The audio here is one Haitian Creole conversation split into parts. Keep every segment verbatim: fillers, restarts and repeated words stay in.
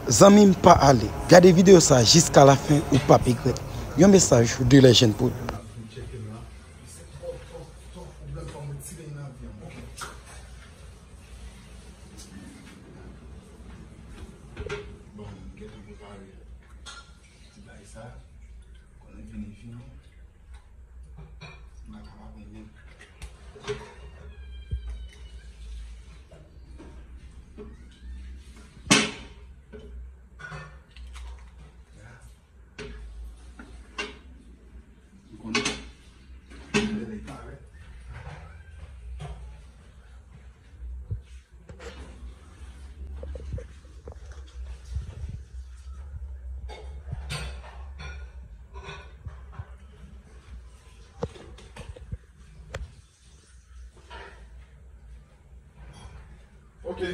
Zanmi m, pa ale. Gade videyo sa a jiska lafen, ou p ap regrèt. Yon mesaj de Legend Prod. Bon, m gentan prepare ti bagay sa. Konnen vini, vini. M pa kapab vini. M konnen. M konnen. Ok.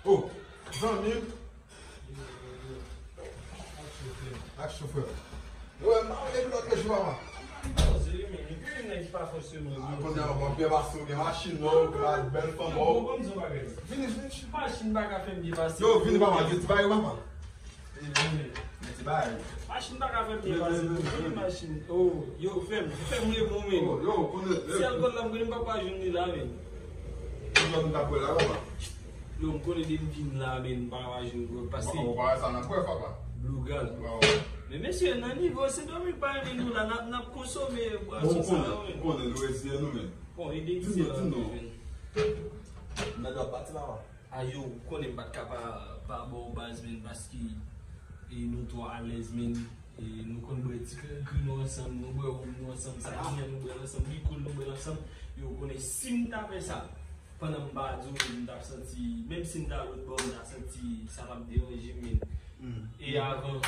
Oh, zanmi m. Ak chofè. Yo, m pa wè depi lòt jou, papa. Non, se li menm. Epi yon nèg ki pa fòseman. Ah, kounye a, w ap byen pase, w gen machin, non, w gen bèl fanm, non. Bon, bon, bon, bagay. Vini, vini. Machin pa ka fè m byen pase. Yo, vini, papa, gen ti bagay, papa. Vini, vini. Gen ti bagay. Machin pa ka fè m byen pase. Vini, vini, vini. Vini, machin. Oh, yo, frè m, frè m, yo, bon, men. Oh, yo, konnen. Sèl gòl la, m konnen m pa ka jwenn li la, men. Ki lòt m t ap wè la, papa? Yo, m konnen depi m vin la, men m pa ka jwenn gòl pase. Bon, bon, sa n ap wè, papa. Blue Gal. Bon. Men mesye, nan nivo, se dòmi pa renmen nou la, n ap, n ap konsome bwason sa yo, men. Ou konnen, nou reziye nou, men. Bon, e de di nou, di nou. Mèt w ap pati, papa. A yo, ou konnen m pa t ka pa, pa ba w baz, men, paske, e, nou twò alèz, men. E nou konn bwè ti kri nou ansanm, nou bwè wonm nou ansanm, sa ki byen nou bwè l ansanm, li koul nou bwè l ansanm. Yo, ou konnen si m ta fè sa, pandan m pa di w, m t ap santi, menm si m ta lòt bò, m ta santi sa t ap deranje m, men. E avan.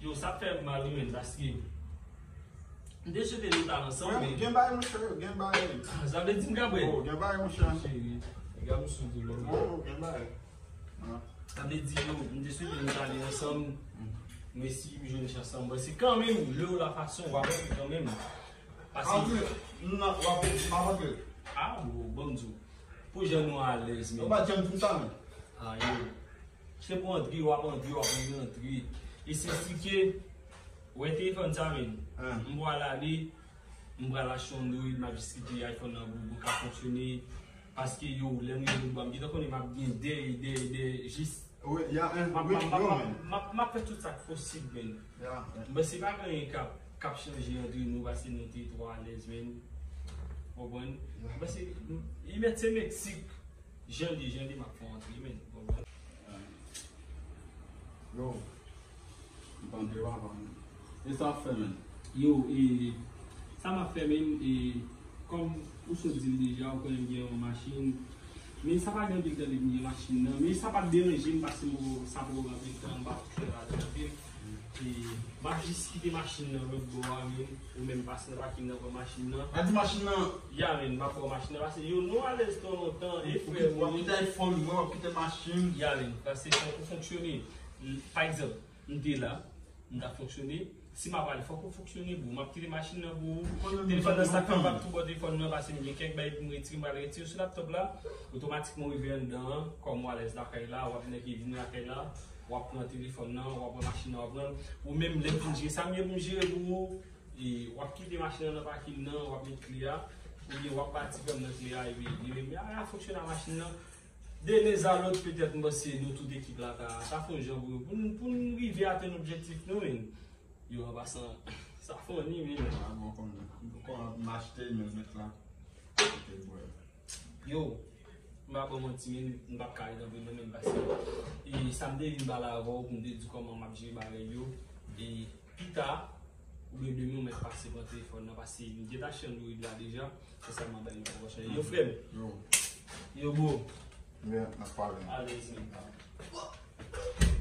Yo, sa fè m mal, wi, men, paske m te swete nou t al ansanm, men. Gen bagay, monchè, gen bagay. Sa vle di m ka bwè. Oh, gen bagay, monchè. Cheri, gade m sou tou lò. Oh, gen bagay. Sa vle di, yo, m te swete nou t ale ansanm, men si m jwenn chans sa, m panse kanmenm, lè w la fason, w ap antre kanmenm. Paske antre, m nan, w ap, m ap antre. A, bon, bon, m di w. Pou jan nou alèz, men. Ou pa t janm di m sa, men. A, yo. Se pou antre, w ap antre, w ap antre. E se si ke, wè telefòn sa, men. M pral ale, m pral achte Android, m ap jis kite iPhone nan pou, pou ka fonksyone. Paske yo, lè m rive lòt bò, m gentan konnen m ap gen dèy, dèy, dèy, jis. Wi, y a un, m ap, wi, m ap, yo, m ap, men. M ap, m ap fè tout sa k posib, men. Ya, ya. M panse pa gen anyen k ap, k ap chanje antre nou, paske nou te twò alèz, men. Konprann? Ya. M panse, m, li mèt se Meksik. Jan li, jan li, m ap fè w antre, men. Konprann? Yo, m panse pa, pa, men. E sa w ap fè, men? Yo, e, sa m ap fè, men, e, kòm ou sot di l deja, ou konnen m gen yon machin. Men sa pa gen anpil tan depi m gen machin nan. Men sa pa t deranje m, paske m poko, sa poko gen anpil tan, m pa fè ladan anpil. E, m ap jis kite machin nan lòt bò a, men, ou menm pase nan pakin nan, pran machin nan. A di machin nan. Ya, men, m ap pran machin nan, paske yo, nou alèz twò lontan, e frè, w ap kite iPhone, mwen, w ap kite machin. Ya, men, paske fòk ou fonksyone. M, pa egzanp, m te la, m t ap fonksyone. Si m ap ale, fòk ou fonksyone, bro. M ap kite machin nan pou ou. Telefòn nan, sa k fè m p ap tou ba w telefòn nan, paske m gen kèk bagay pou m retire, m pral retire sou laptòp la. Otomatikman, w rive anndan an, kòm w alèz lakay la, w ap nèke vin lakay la, w ap pran telefòn nan, w ap pran machin nan, w ap pran. Ou menm, lè m fin jere sa m gen pou m jere pou ou, e w ap kite machin nan nan pakin nan, w ap met kle a, oubyen w ap ba ti frè m nan kle a, epi li menm, a, a fonksyone a machin nan. De lè a lòt, petèt, m panse nou tout ekip la ta, ta fè yon jan pou, pou n, pou n rive atenn objektif nou, men. Yo, an pasan, sa funny, men. A, bon, kòm, kòm m achte, men met la. Kote bwè. Yo, m pa ba w manti, men, m p ap ka ret anpil non, men, paske, e, sa m te vin pale avè w, pou m te di w kòman m ap jere bagay yo, e, pita, oubyen demen, ou mèt pase pran telefòn nan, paske m te achte Android la deja, se sèlman bagay yo poko chanje. Yo, frè m. Yo. Yo, bro. Men, n ap pale. Alèz, men.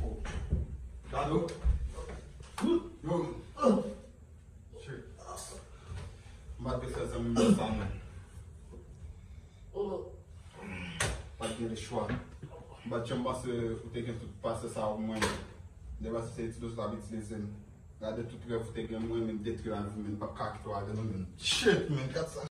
Oh. Gado. Yo. Shit. M pa t vle fè zanmi m sa, non. Pa t gen lechwa. M pa t janm panse ou te gen tout pase sa pou mwen. Depi se ti dòs w ap itilize m. Gade tout rèv ou te gen mwen, men m detwi lavi, men m p ap ka kite w ale non, men. Shit, men, gad sa.